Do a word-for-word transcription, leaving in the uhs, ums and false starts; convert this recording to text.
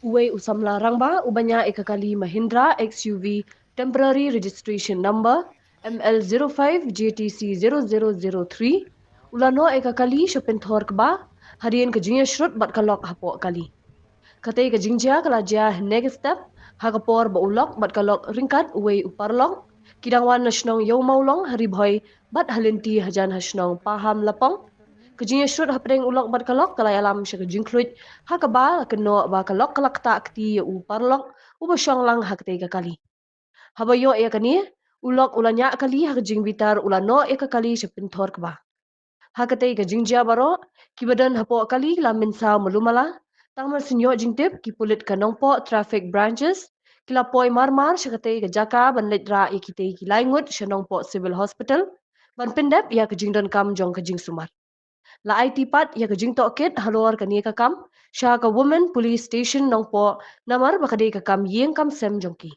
Uwei u samla rangbah uba ñiah ïa ka kali Mahindra X U V temporary registration number M L zero five J T C zero zero zero three u la noh ïa ka kali sha pynthor kba hadien ka jingïashrut bad ka lok hapoh kali. Katei ka jingjia ka la jia hynne ka step ha ka por ba u lok bad ka lok ryngkat uwei u paralok ki dang wan na shnong Ïew Mawlong ha Ri Bhoi bad ha lynti hajan ha shnong Paham Lapong. Ka jingïashrut hapdeng u lok bad ka lok ka la ïalam sha ka jingkhluit ha kaba la kynnoh ba ka lok ka la ktah kti ïa u paralok uba shong lang ha katei ka kali. Haba ïoh ïa kane, u lok u la ñiah kali ha ka jingbitar u la noh ïa ka kali sha pynthor kba. Ha katei ka jingjia baroh, kiba don hapoh kali ki la mynsaw malu mala. Tang mar shu ïoh jingtip, ki pulit ka Nongpoh Traffic Branches ki la poi mar mar sha katei ka jaka ban leit rah ïa kitei ki lai ngut sha Nongpoh Civil Hospital ban pyndep ïa ka jingdonkam jong ka jingsumar. La aiti pat ïa ka jingtohkit halor kane ka kam sha ka Women Police Station Nongpoh, namar ba ka dei ka kam ïing kam sem jong ki.